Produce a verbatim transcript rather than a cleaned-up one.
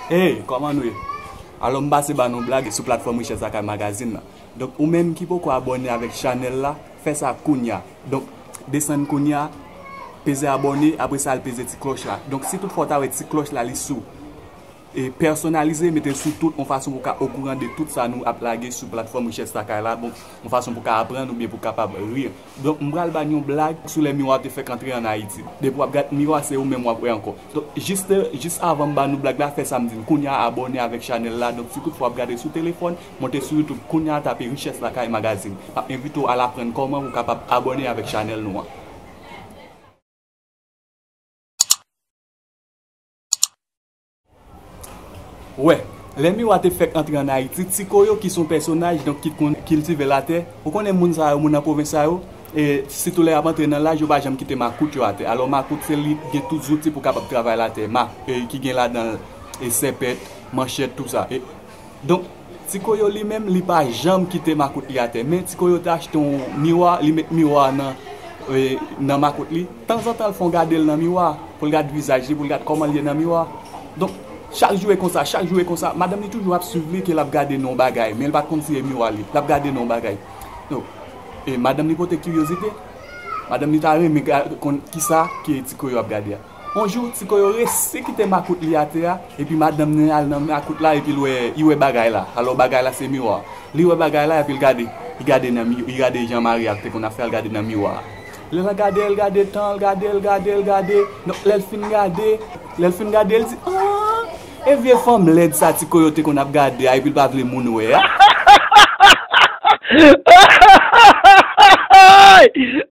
Hey, kòman nou ye? Alò, m pase ba nou blag sou platfòm Richès Lakay Magazine la. Donk, ou menm ki poko abòne avèk chanèl la, fè sa kounya. Donk, desann kounya, peze abòne, apre sa, al peze ti klòch la. Donk, si toutfwa w ta wè ti klòch la, li sou e pèsonalize, mete l sou tout, yon fason pou w ka okouran de tout sa nou ap lage sou platfòm Richès Lakay la, bon, yon fason pou w ka aprann oubyen pou w kapab ri. Donk, m pral ba n yon blag sou lè miwa te fèk antre ann Ayiti. Depi w ap gad miwa, se ou menm w ap wè ankò. Donk, jis, jis avan m ba nou blag la, fè sa m di n kounya, abòne avèk chanèl la. Donk, si toutfwa w ap gade sou telefòn, monte sou YouTube kounya, tape Richès Lakay Magazine. M ap envite w al aprann kòman pou w kapab abòne avèk chanèl nou an. Wè, lè miwa te fèk antre ann Ayiti, Ti Koyo ki se yon pèsonaj, donk, ki t konn kiltive latè, ou konnen moun sa yo, moun nan pwovens sa yo, e sitou lè y ap antre nan laj, yo pa janm kite makout yo atè. Alò, makout, se li ki gen tout zouti pou kapab travay latè, ma, e, ki gen ladan l, e, sèpèt, manchèt, tou sa. E, donk, Ti Koyo li menm, li pa janm kite makout li atè. Men Ti Koyo te achte yon miwa, li met miwa nan, e, nan makout li. Tanzantan, l fè yon gade l nan miwa, pou l gad vizaj li, pou l gad kòman l ye nan miwa. Donk, chak jou e konsa, chak jou e konsa. Madanm li toujou ap swiv li, ke l ap gade nan yon bagay, men l pa t konn si e miwa li. L ap gade nan yon bagay. Donk, e madanm li pote kiryozite. Madanm li ta renmen ga-, konn kisa ke Ti Koyo ap gade a. Yon jou, Ti Koyo resi kite makout li atè a, epi madanm li al nan makout la, epi l wè, li wè bagay la. Alò, bagay la se miwa. Li wè bagay la, epi l gade. Li gade nan mi-, li gade jan mari a te konn ap fè, l gade nan miwa. Lè l gade, l gade tan, l gade, l gade, l gade. Donk, lè l fin gade, lè l fin gade, l di, ah, e vye fanm lèd sa Ti Koyo te konn ap gade a, epi l pa vle moun wè a.